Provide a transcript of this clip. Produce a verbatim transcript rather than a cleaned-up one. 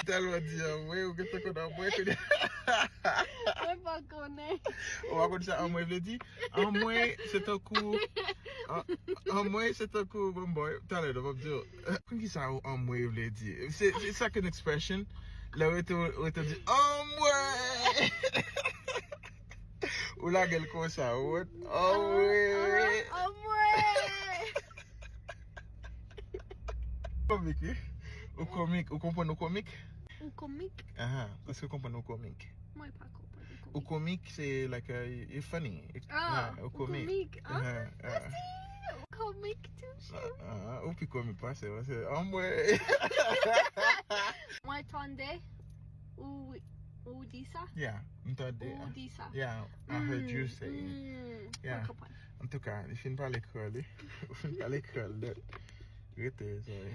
Tèlman di anmwe, ou gentan konn anmwe kounye. Mwen pa konnen. Ou pa konn sa anmwe vle di? Anmwe, se tankou. An- Anmwe, se tankou, bon boy. Talè, non, m ap di w. Konn ki sa anmwe vle di? Se se sa ke yon expression. Lè ou rete, ou rete di, anmwe! Ou lage l konsa, ou wè? Anmwe! Anmwe. Komik, wi. Ou komik, ou konprann ou komik? Ou komik? Aha, èske ou konprann ou komik? Mwen pa konprann ou Ou komik. Komik, se like, uh, you funny. Ah, Ou ou komik. Komik? Ah, Aha, aha. Ou komik tou, chou. Ah, ou pi komik pase, pase. Anmwe! Mwen tande ou, ou di sa? Yeah, m tande. Ou di sa? Yeah, I heard you say it. Mm, Yeah. Mwen konprann. Antouka, li fin pale kreyòl, li. Ou fin pale kreyòl, dèt. Rete, sorry.